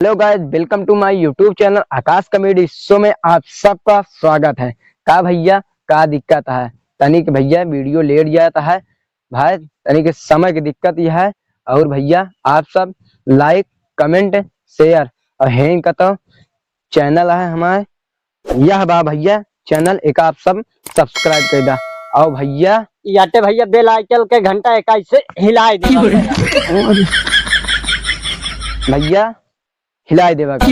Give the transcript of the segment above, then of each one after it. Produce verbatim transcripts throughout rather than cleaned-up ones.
Hello guys, welcome to my YouTube channel आकाश कॉमेडी शो में आप सबका स्वागत है। का भैया, का दिक्कत है? तनिक भैया वीडियो लेट जाता है भाई, तनिक समय की दिक्कत यह है। और भैया आप सब लाइक, कमेंट, शेयर और हेंग का तो चैनल है हमारे, यह बा भैया चैनल, एक आप सब सब्सक्राइब कर दा। और भैया याटे भैया बेल आइकन के घंटा एक ऐसे हिलाए दे। भैया हिलाए देवा का।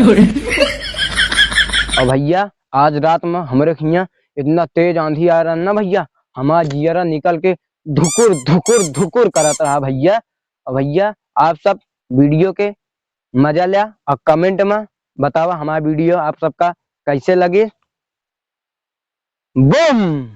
और भैया आज रात में हमरे हियाँ इतना तेज आंधी आ रहा ना भैया, हमारा जियरा निकल के धुकुर धुकुर धुकुर करत रहा भैया। और भैया आप सब वीडियो के मजा लिया और कमेंट में बतावा हमारा वीडियो आप सबका कैसे लगे। बूम।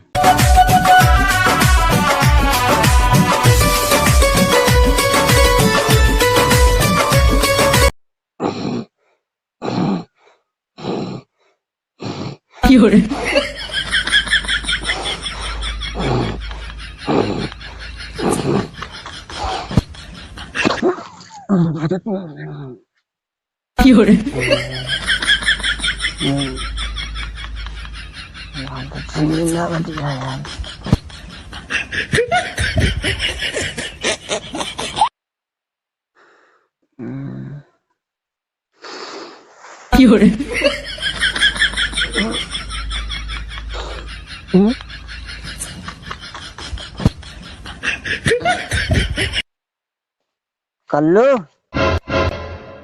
कल्लू,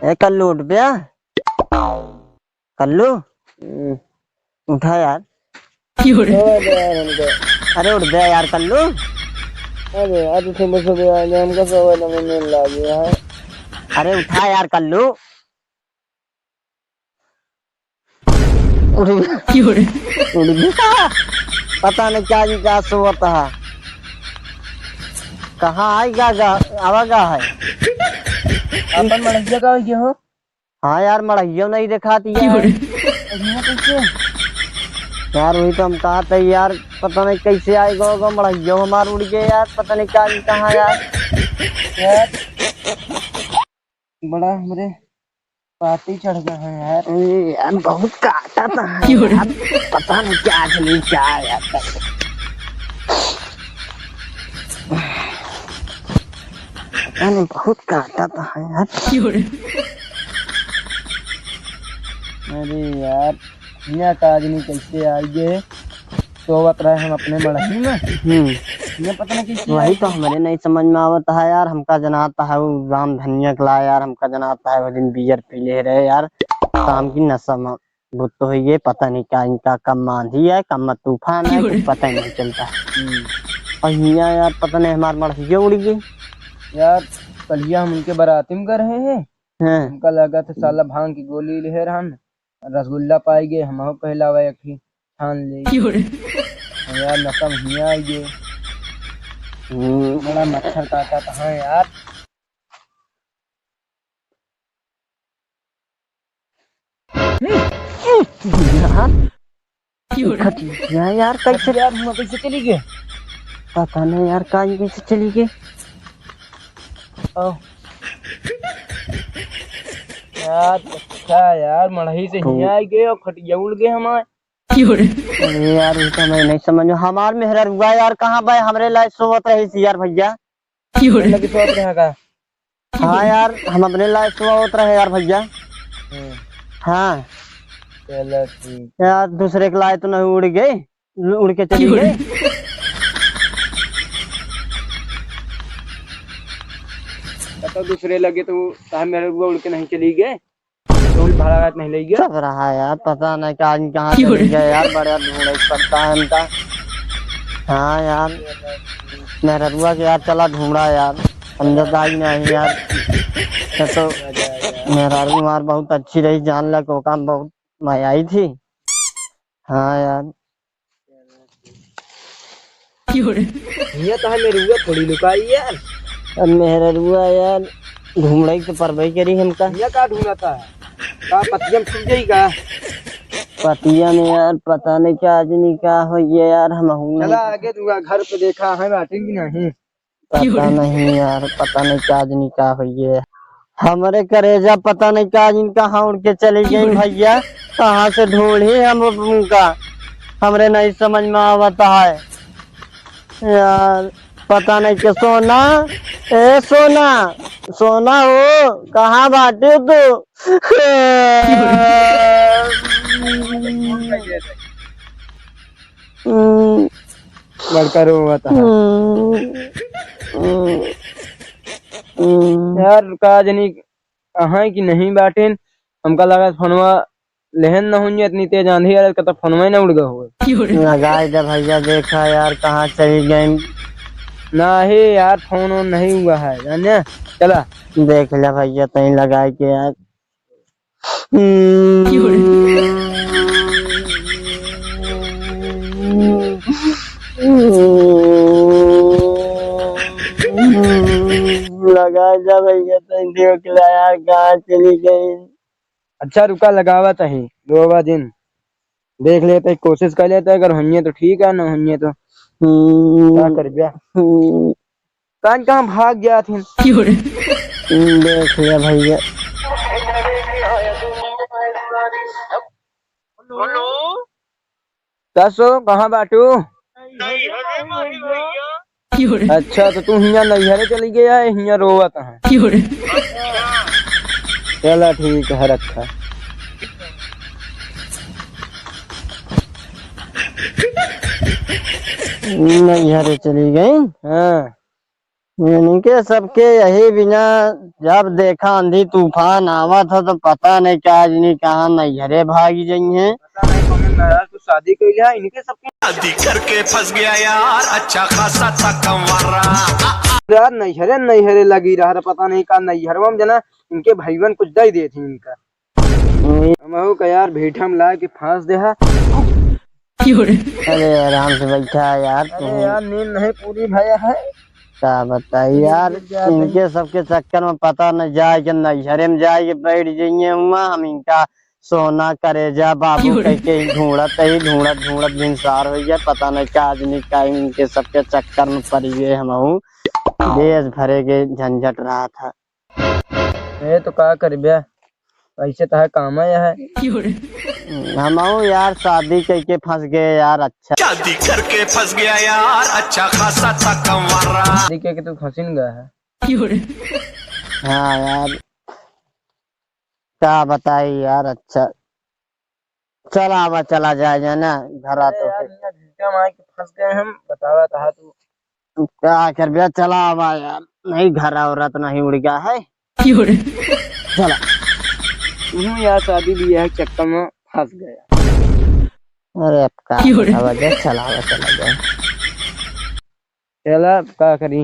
ए कल्लू, उठ बे। कल्लू, हम्म। उठा यार। अरे उठ बे यार कल्लू। अरे आज सुबह सुबह आ गया, हमको सोवे ना मिल रहा है। अरे उठा यार कल्लू। उठ गया। उठ गया। पता नहीं क्या जी क्या सोवत है। कहाँ आई गा, गा, आवा गा है। अपन मड़हिया का हो गया हो? हाँ यार, मड़हियो नहीं देखाती है। अरे, कैसे? यार वही तो हम कहा था यार, पता नहीं कैसे आए गो, गो मड़हियो हमार उड़ गए यार, पता नहीं क्या जी कहाँ यार। यार। बड़ा हमरे पाती चढ़ गया है यार। अरे यार, बहुत काटा था है यार। पता नहीं क्या आदमी क्या है यार। पता नहीं, बहुत काटा था है यार। अरे यार, यहाँ का आदमी कैसे आ गए? सोवत रहे हम अपने मड़ही में। हम्म। ये पता नहीं किस वही तो हमरे नहीं समझ में आवत है यार, हमका जनाता है वो राम धनिया के ला यार, हमका जनाता है वो दिन बियर पी ले रहे यार, काम की नशा में बुत तो है ये, पता नहीं क्या इनका कब आंधी है, कब तूफान है, कुछ पता ही नहीं चलता। हम्म। और हियाँ यार पता नहीं हमार मड़हिया उड़ गई। यार कलिया हम उनके बाराती में गए रहे हैं, हाँ। हमका लगा था साला भांग की गोली ले रहन, रसगुल्ला पाई गए, हमहू कहलावा एक ठी ठान ले। यार नशा में हियाँ आई गए। हम्म। बड़ा मच्छर काटा था, हाँ यार। यार, खटिया यार कैसे यार, हुआ कैसे चली गए? पता नहीं यार, कहाँ कैसे चली गए? आओ। यार, अच्छा यार, मड़ही से तो हियाँ आई गए और खटिया उड़ गए हमारे। अरे यार, ये तो मैं नहीं समझ में। हमार मेहररुआ यार, कहाँ बा? हमरे लाए सोवत रही थी यार भैया। लगे सोवत रहा का? हाँ यार, हम अपने लाए सोवत रहे यार भैया। हम्म। हाँ। चलो ठीक। यार, दूसरे के लाए तो नहीं उड़ गए, उड़ के चली गए। तो दूसरे लगे तो कहा मेहररुआ उड़ के नहीं चली गए। टोल भाड़ा रात नहीं ले गया। सब रहा यार, पता नहीं का आदमी कहाँ चले गए यार, बड़ा ढूंढे के पड़ता है इनका। हाँ यार, मेहररुआ के यार चला ढूंढा यार, समझदारी नहीं यार। ये तो मेहरारू हमार बहुत अच्छी रही, जान ला को काम बहुत मया आई थी। हाँ यार। ये तो है मेहररुआ थोड़ी लुकाई यार। अब मेहररुआ यार ढूंढई तो परबई करी हमका। ये का ढूंढता है? का पतिया में छुप जाई का? पतिया में यार पता नहीं का आदमी का हो ये यार, हम हूँ चला नहीं। आगे तू घर पे देखा है बाटिन की नहीं? पता नहीं यार, पता नहीं का आदमी का हो ये। हमरे करेजा पता नहीं का जिन कहाँ उड़ के चली गई भैया, कहाँ से ढूंढी हम उनका, हमरे नहीं समझ में आवत है यार। पता नहीं के सोना, ए सोना, सोना हो, कहाँ बाटे तू? हम्म। बड़का रोवत है। हम्म। हम्म। हम्म। यार, का जनी कहाँ कि नहीं बाटेन, हमका लगा फोनवा लेहन न हुई, इतनी तेज आंधी आ रही, कतौ फोनवा ही न उड़ गए हुए। लगाए दे भैया, देखा यार, कहाँ चली गई। नहीं यार, फोन वोन नहीं हुआ है, जाने? चला। देख ले भैया, तहीं लगाए के यार। लगा जा भैया, तनी देख ला यार, कहाँ चली गई। अच्छा रुका, लगावत ही, रोवा जिन, देख लेते, कोशिश कर लेते, अगर होइए तो ठीक है, ना होइए तो हम्म। का कर ब्या? हम्म। कान कहाँ भाग गया थी? क्यों रे? हम्म, देख लिया भैया। हेलो। का सो, कहाँ बाटू? नैहरे बानी भैया। क्यों रे? अच्छा, तो तू हियाँ नैहरे चली गया है, हियाँ रोवत है। क्यों रे? चला ठीक है, रखा। नैहरे चली गई। हाँ। इनके सबके यही बिना, जब देखा आंधी तूफान आवत है तो पता नहीं का आदमी कहाँ नैहरे भागी जइहैं। पता नहीं कौन नाराज तो शादी कइले है, इनके सबके शादी करके फंस गया यार, अच्छा खासा था कंवारा। यार नैहरे नैहरे लगी रहा, पता नहीं का नैहरवा में जना इनके भाईवन कुछ दे देत ही इनका। हमहू का यार भीठा में ला के फांस दे हा। अरे आराम से बैठा यार तू। अरे यार नींद नहीं पूरी भया है। का बताई यार, नींद जाते इनके सबके चक्कर में पता न जाए के नैहरे में जाए के बैठ जाइए हुआ। हम इनका सोना करेजा बाबू कह के ही ढूंढत ही ढूंढत ढूंढत भिनसार हो गया। पता नहीं का आदमी का इनके सबके चक्कर में पड़ गए। हमहू देश भरे के झंझट रहा था। ए तो का करबे, ऐसे तो है काम है। हमहू यार शादी करके फंस गए यार। अच्छा शादी करके फंस गया यार, अच्छा खासा था कंवारा। शादी करके तू फंसिन गया है। हाँ यार, का बताई यार। अच्छा चला आवा, चला जाए जाए ना घर आ अरे तो यार, फिर। इहाँ झूठा मार के फंस गए हम, बतावा तो तू। का करबे, चला आवा यार, नहीं घर औरत नहीं उड़ गया है। चला। हूँ यार, शादी ब्याह के चक्कर में फंस गया। अरे अब का बतावा, जा चला आवा, चला जाए। चला अब का करी।